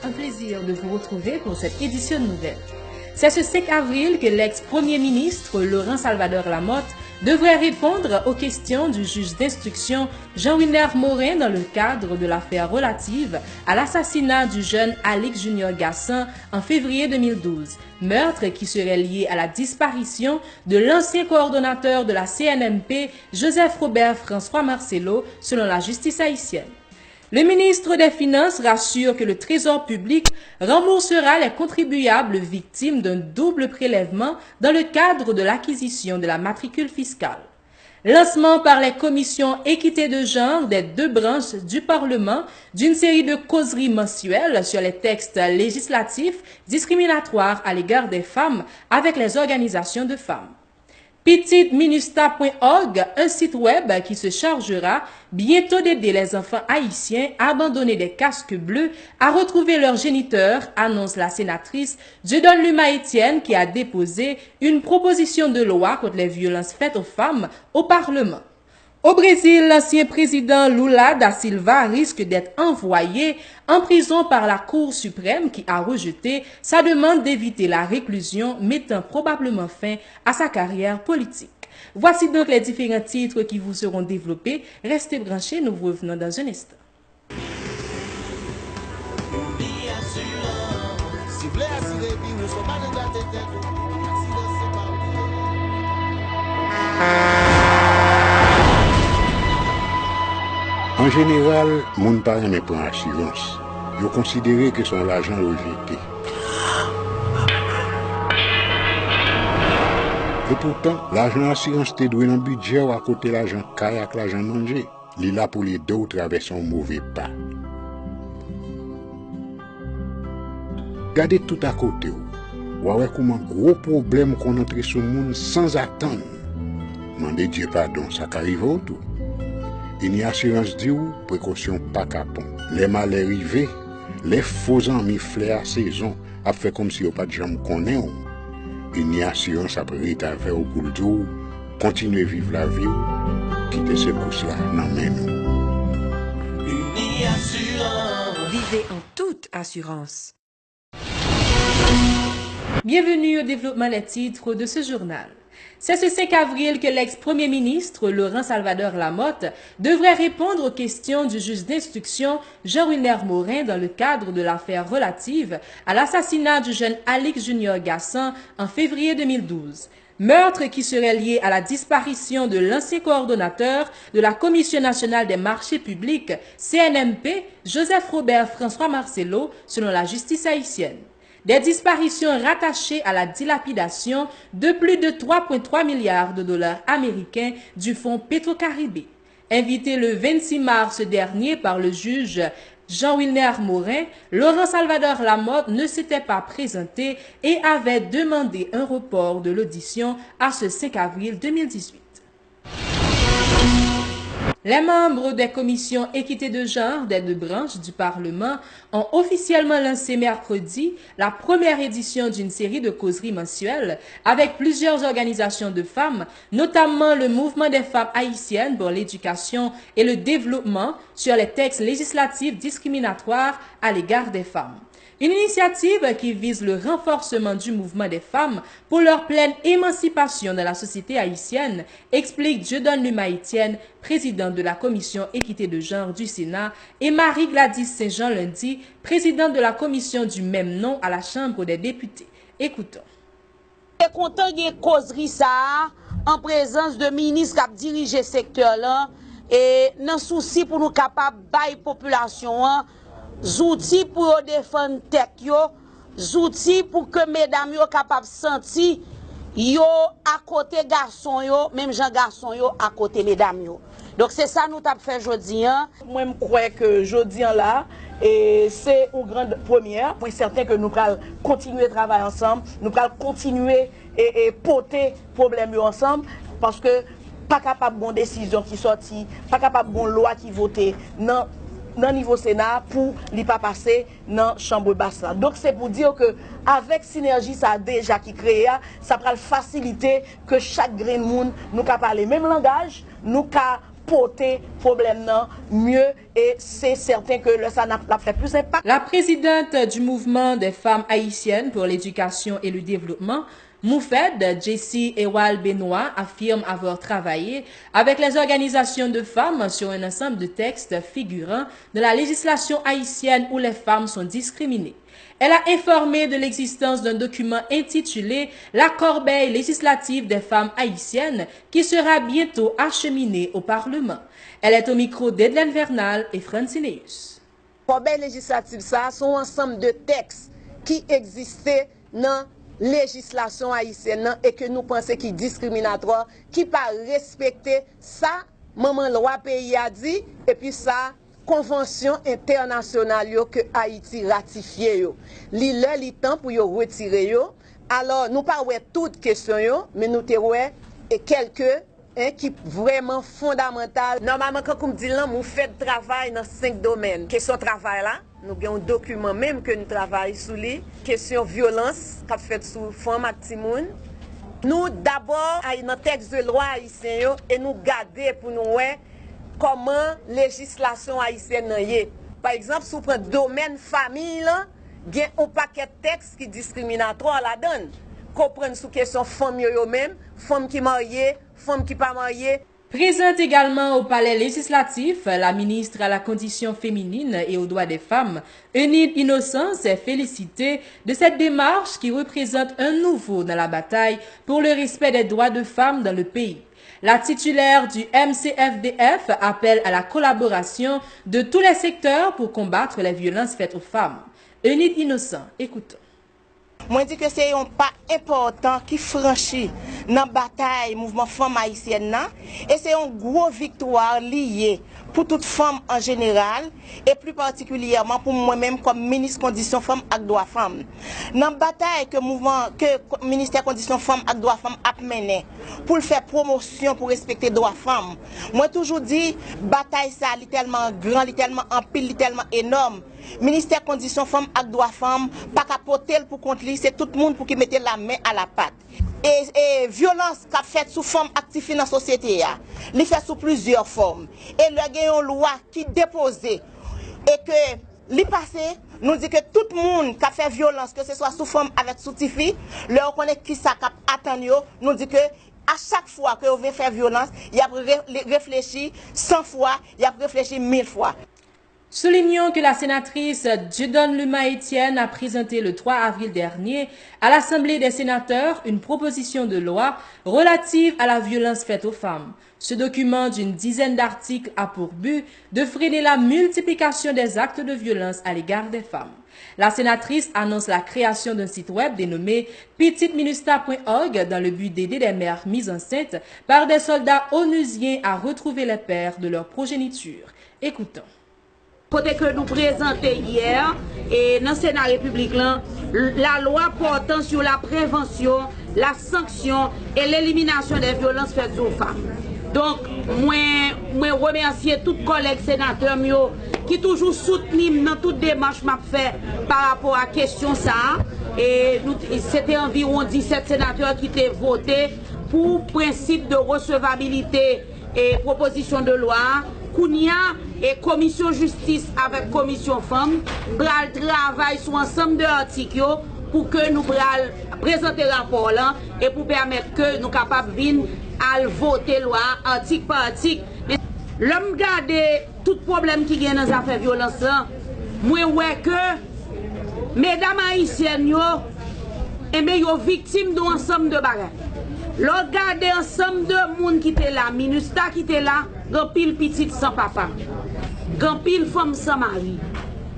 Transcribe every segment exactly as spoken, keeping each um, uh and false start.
Un plaisir de vous retrouver pour cette édition de nouvelles. C'est ce cinq avril que l'ex-premier ministre Laurent Salvador Lamothe devrait répondre aux questions du juge d'instruction Jean Wilner Morin dans le cadre de l'affaire relative à l'assassinat du jeune Alix Junior Gassan en février deux mille douze, meurtre qui serait lié à la disparition de l'ancien coordonnateur de la C N M P, Joseph Robert François Marcelo, selon la justice haïtienne. Le ministre des Finances rassure que le Trésor public remboursera les contribuables victimes d'un double prélèvement dans le cadre de l'acquisition de la matricule fiscale. Lancement par les commissions équité de genre des deux branches du Parlement d'une série de causeries mensuelles sur les textes législatifs discriminatoires à l'égard des femmes avec les organisations de femmes. Pitit Minusta point org, un site web qui se chargera bientôt d'aider les enfants haïtiens abandonnés des casques bleus à retrouver leurs géniteurs, annonce la sénatrice Dieudonne Luma Etienne, qui a déposé une proposition de loi contre les violences faites aux femmes au Parlement. Au Brésil, l'ancien président Lula da Silva risque d'être envoyé en prison par la Cour suprême qui a rejeté sa demande d'éviter la réclusion, mettant probablement fin à sa carrière politique. Voici donc les différents titres qui vous seront développés. Restez branchés, nous vous revenons dans un instant. Oubli asirans. Si w vle asire vi w, fò w pa nan gate tèt ou. Asirans se pa w li ye. An jeneral, moun pa renmen pran asirans. Yo konsidere ke se yon lajan yo jete. Epoutan, lajan asirans te dwe nan bidjè w akote lajan kay ak lajan manje. Li la pou l ede w travèse yon move pa. Gade tout akote w. W a wè kouman gwo pwoblèm konn antre sou moun sanzatann. Mande Dye padon, sa ka rive w tou. Ini Asirans di w, prekosyon pa kapon. Lè malè rive, lè fo zanmi flè a sezon ap fè kòmsi yo pa t janm konnen w, Ini Asirans ap ret avè w pou l di w kontinye viv lavi w, kite sekous la nan men nou. Ini Asirans. Vivez en toute assurance. Bienvenue au développement des titres de ce journal. C'est ce cinq avril que l'ex-premier ministre Laurent Salvador Lamothe devrait répondre aux questions du juge d'instruction Jean Wilner Morin dans le cadre de l'affaire relative à l'assassinat du jeune Alix Junior Gassan en février deux mille douze. Meurtre qui serait lié à la disparition de l'ancien coordonnateur de la Commission nationale des marchés publics, C N M P, Joseph Robert François Marcelo, selon la justice haïtienne. Des disparitions rattachées à la dilapidation de plus de trois point trois milliards de dollars américains du fonds Petro-Caribe. Invité le vingt-six mars dernier par le juge Jean Wilner Morin, Laurent Salvador Lamothe ne s'était pas présenté et avait demandé un report de l'audition à ce cinq avril deux mille dix-huit. Les membres des commissions équité de genre des deux branches du Parlement ont officiellement lancé mercredi la première édition d'une série de causeries mensuelles avec plusieurs organisations de femmes, notamment le Mouvement des femmes haïtiennes pour l'éducation et le développement, sur les textes législatifs discriminatoires à l'égard des femmes. Une initiative qui vise le renforcement du mouvement des femmes pour leur pleine émancipation dans la société haïtienne, explique Dieudonne Luma Etienne, président de la commission équité de genre du Sénat, et Marie Gladys Saint-Jean Lundy, présidente de la commission du même nom à la Chambre des députés. Écoutons. Te kontan gen kozri sa a an prezans de minis k ap dirije sektè lan, e nan sousi pou nou kapab bay popilasyon an zouti pou yo defann tèt yo, zouti pou ke medam yo kapab santi yo akote gason yo, menm jan gason yo akote medam yo. Donk, se sa nou t ap fè jodi an. Mwen, m kwè ke jodi an la, e, se yon gran premyè. Mwen sèten ke nou pral kontinye travay ansanm, nou pral kontinye, e, e, pote pwoblèm yo ansanm, paske pa kapab gon desizyon ki sòti, pa kapab gon lwa ki vote nan, nan nivo Sena pou li pa pase nan chanm bas la. Donk, se pou di ke avèk sinèji sa a deja ki kreye a, sa pral fasilite ke chak grenn moun, nou ka pale menm langaj, nou ka pote pwoblèm nan mye, e se sèten ke lè sa n ap, l ap fè plis enpak. La présidente du Mouvement des femmes haïtiennes pour l'éducation et le développement, MOUFED, Jessie Ewald Benoît, affirme avoir travaillé avec les organisations de femmes sur un ensemble de textes figurant dans la législation haïtienne où les femmes sont discriminées. Elle a informé de l'existence d'un document intitulé La corbeille législative des femmes haïtiennes qui sera bientôt acheminé au Parlement. Elle est au micro d'Edlène Vernal et Francineus. Kòbèy lejislatif sa a se yon ansanm de tèks ki egziste nan lejislasyon ayisyèn nan e ke nou panse ki diskriminatwa, ki pa respekte sa manman lwa peyi a di, epi sa konvansyon entènasyonal yo ke Ayiti ratifye yo. Li lè, li tan pou yo retire yo. Alò, nou pa wè tout kesyon yo, men nou te wè e kèlke en, ki vrèman fondamantal. Nòmalman, kankou m di l lan, MOUFED travay nan senk domèn. Kesyon travay la, nou gen yon dokiman menm ke n travay sou li. Kesyon vyolans k ap fèt sou fanm ak timoun. Nou dabò al nan tèks de lwa ayisyen yo e nou gade pou nou wè kòman lejislasyon ayisyèn nan ye. Pa egzanp, si w pran domèn fanmi lan, gen yon pakèt tèks ki diskriminatwa ladan l, ke w pran sou kesyon fanm yo yo menm, fanm ki marye, fanm ki pa marye. Présente également au Palais législatif, la ministre à la Condition féminine et aux droits des femmes, Enide Innocent, s'est félicitée de cette démarche qui représente un nouveau dans la bataille pour le respect des droits de femmes dans le pays. La titulaire du M C F D F appelle à la collaboration de tous les secteurs pour combattre les violences faites aux femmes. Enide Innocent, écoutons. Mwen di ke se yon pa enpòtan ki franchi nan batay mouvman fanm ayisyèn nan, e se yon gwo viktwa li ye pou tout fanm an jeneral, e pli patikilyèman pou mwen menm kòm minis kondisyon fanm ak dwa fanm. Nan batay ke mouvman, ke Ministè Kondisyon Fanm ak Dwa Fanm ap mennen pou l fè pwomosyon pou respekte dwa fanm, mwen toujou di, batay sa a, li tèlman gran, li tèlman anpil, li tèlman enòm, Ministè Kondisyon Fanm ak Dwa Fanm pa ka pote l pou kont li, se tout moun pou ki mete la men a la pat. E, e vyolans k ap fèt sou fanm ak tifi nan sosyete a, li fèt sou plizyè fòm. E lè gen yon lwa ki depoze e ke li pase, nou di ke tout moun k ap fè vyolans, keseswa sou fanm avèk sou tifi, lè yo konnen kisa k ap atann yo, nou di ke a chak fwa ke yo vin fè vyolans, y ap re-, reflechi san fwa, y ap reflechi mil fwa. Soulignons que la sénatrice Dieudonne Luma Etienne a présenté le trois avril dernier à l'Assemblée des sénateurs une proposition de loi relative à la violence faite aux femmes. Ce document d'une dizaine d'articles a pour but de freiner la multiplication des actes de violence à l'égard des femmes. La sénatrice annonce la création d'un site web dénommé pitit minista point org dans le but d'aider des mères mises enceintes par des soldats onusiens à retrouver les pères de leur progéniture. Écoutons. Kote ke nou prezante yè, e nan Sena Repiblik lan, lalwa pòtan sou la prevansyon, la sanksyon e leliminasyon dè vyolans fèt sou fanm. Donk, mwen, mwen remèsye tout kòlèg senatè m yo ki toujou soutni m nan tout demach m ap fè pa rapò a kesyon sa a. E nou, se te anviwon disèt senatè ki te vote pou prensip de resevabilite e pwopozisyon de lwa a. Kounye a, e komisyon jistis avèk komisyon fanm pral travay sou ansanm de atik yo pou ke nou pral prezante rapò lan e pou pèmèt ke nou kapab vin al vote lwa a atik pa atik. Men lè m gade tout pwoblèm ki gen nan zafè vyolans lan, mwen wè ke medam ayisyèn yo, enben, yo viktim de yon ansanm de bagay. Lè w gade ansanm de moun ki te la, minista ki te la, gen anpil pitit san papa, gen anpil fanm san mari.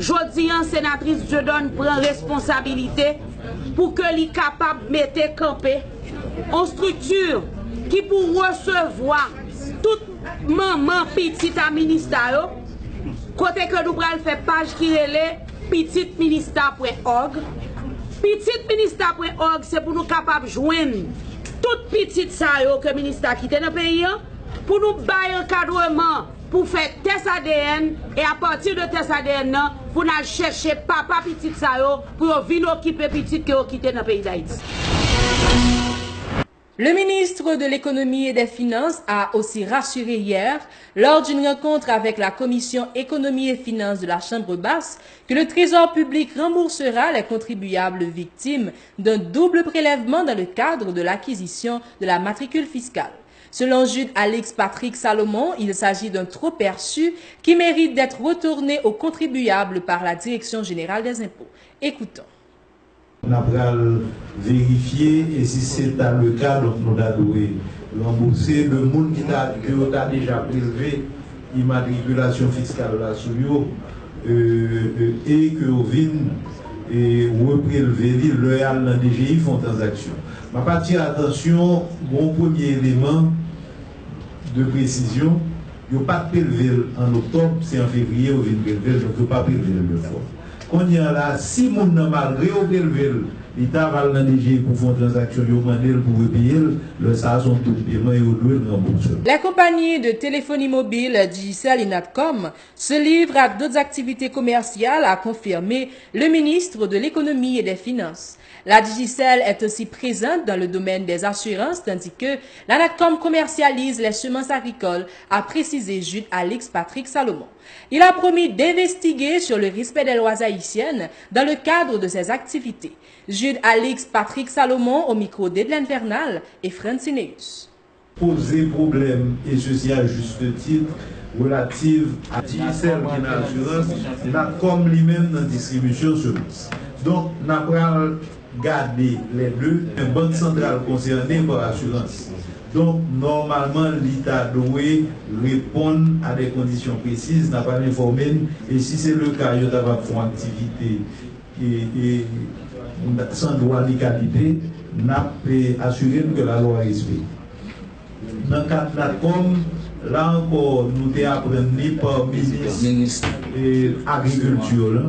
Jodi a, senatris Dieudonne pran responsabilite pou ke li kapab mete kanpe yon estrikti ki pou resevwa tout manman pitit a minista yo, kote ke nou pral fè paj ki rele pitit minista pwen òg. Pitit minista pwen òg, se pou nou kapab jwenn tout pitit sa yo ke minista kite nan peyi an, pou nou bay ankadreman pou fè tès A D N, e apati de tès A D N nan, pou n al chèche papa pitit sa yo, pou yo vin okipe pitit ke yo kite nan peyi Dayiti. Le ministre de l'Économie et des Finances a aussi rassuré hier, lors d'une rencontre avec la Commission Économie et Finances de la Chambre basse, que le Trésor public remboursera les contribuables victimes d'un double prélèvement dans le cadre de l'acquisition de la matricule fiscale. Selon Jude Alix Patrick Salomon, il s'agit d'un trop perçu qui mérite d'être retourné aux contribuables par la Direction générale des impôts. Écoutons. N a pral verifye, e si se ta le ka, donk, nou ta dwe ranbouse de moun ki ta, ke yo ta deja prelve imatrikilasyon fiskal la sou yo, e, e, e ke yo vin, e, reprelve li lè y al nan D G I fè yon tranzaksyon. M ap atire atansyon, gon premye eleman de presizyon, yo pa t prelve l an oktòb, se an fevriye yo vin prelve l, donk yo pa prelve l de fwa. Kounye a la, si moun nan, malgre yo prelve l, li ta va al nan D G I pou fè yon tranzaksyon, yo mande l pou repeye l, lè sa a se yon doub peman, yo dwe l ranbourse l. La compagnie de téléphonie mobile Digicel et Natcom se livre à d'autres activités commerciales, a confirmé le ministre de l'Économie et des Finances. La Digicel est aussi présente dans le domaine des assurances, tandis que la Natcom commercialise les semences agricoles, a précisé Jude Alix Patrick Salomon. Il a promis d'investiguer sur le respect des lois haïtiennes dans le cadre de ses activités. Jude Alix Patrick Salomon au micro d'Edlène Vernal et Francineus. Poze pwoblèm, e sesi a juste titre, relative à Digicel ki nan asirans, Natcom li menm nan distribisyon semans. Donk, n a pral gade lè de, men Bank Santral konsène pa asirans. Donk, nòmalman, li ta dwe reponn a de kondisyon presiz, n a pral enfòme n, e si se le ka, yo ta va fè yon aktivite e, e, san dwa ni kalite, n ap, e, asire n ke lalwa respekte. Nan kad Natcom, la ankò, nou te aprann li pa minis, e, agrikilti la.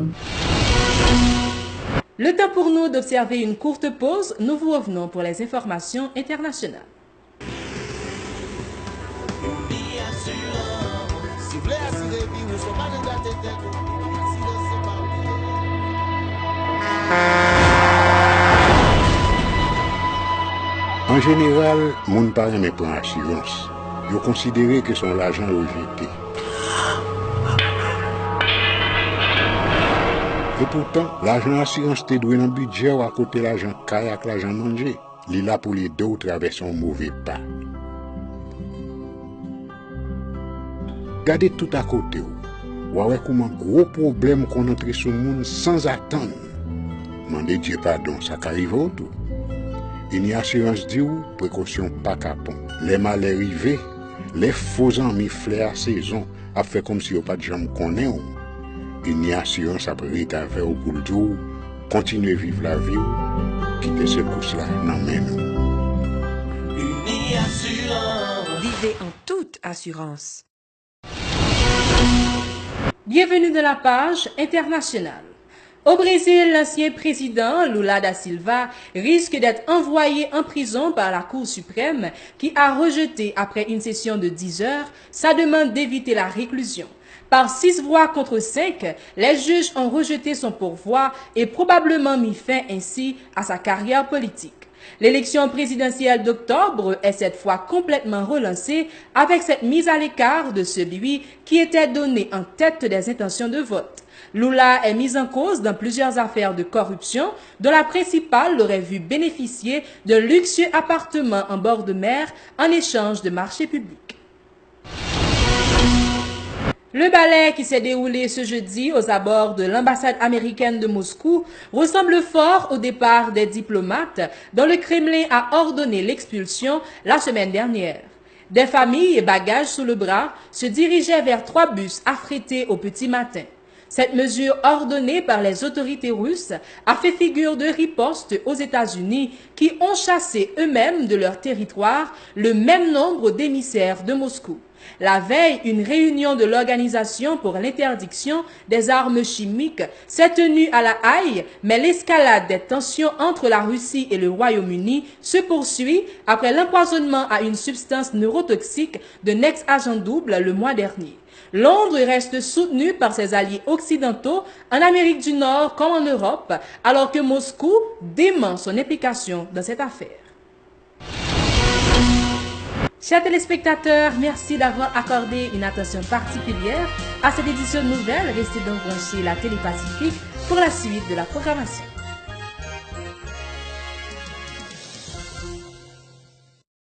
Le temps pour nous d'observer une courte pause, nous vous revenons pour les informations internationales. Si w vle asire vi w, fò w pa janm gate tèt ou. Asirans se pa w li ye. An jeneral, moun pa renmen pran asirans. Yo konsidere ke se yon lajan yo jete. Epoutan, lajan asirans te dwe nan bidjè w akote lajan kay ak lajan manje. Li la pou l ede w travèse yon move pa. Gade tout akote w. W a wè kouman gwo pwoblèm konn antre sou moun sanzatann. Mande Dye padon, sa ka rive w tou. Ini Asirans di w, prekosyon pa kapon. Lè malè rive, lè fo zanmi flè a sezon, ap fè kòmsi yo pa t janm konnen w. Ini Asirans ap ret avè w pou l di w kontinye viv lavi w, kite sekous la nan men nou. Ini Asirans. Vivez en toute assurance. Bienvenue dans la page internationale. Au Brésil, l'ancien président Lula da Silva risque d'être envoyé en prison par la Cour suprême qui a rejeté, après une session de dix heures, sa demande d'éviter la réclusion. Par six voix contre cinq, les juges ont rejeté son pourvoi et probablement mis fin ainsi à sa carrière politique. L'élection présidentielle d'octobre est cette fois complètement relancée avec cette mise à l'écart de celui qui était donné en tête des intentions de vote. Lula est mis en cause dans plusieurs affaires de corruption, dont la principale l'aurait vu bénéficier d'un luxueux appartement en bord de mer en échange de marchés publics. Le balai qui s'est déroulé ce jeudi aux abords de l'ambassade américaine de Moscou ressemble fort au départ des diplomates dont le Kremlin a ordonné l'expulsion la semaine dernière. Des familles et bagages sous le bras se dirigeaient vers trois bus affrétés au petit matin. Cette mesure ordonnée par les autorités russes a fait figure de riposte aux États-Unis qui ont chassé eux-mêmes de leur territoire le même nombre d'émissaires de Moscou. La veille, une réunion de l'Organisation pour l'interdiction des armes chimiques s'est tenue à La Haye, mais l'escalade des tensions entre la Russie et le Royaume-Uni se poursuit après l'empoisonnement à une substance neurotoxique d'un ex-agent double le mois dernier. Londres reste soutenu par ses alliés occidentaux en Amérique du Nord comme en Europe, alors que Moscou dément son implication dans cette affaire. Chers téléspectateurs, merci d'avoir accordé une attention particulière à cette édition de nouvelles. Restez donc branchés la Télé Pacifique pour la suite de la programmation.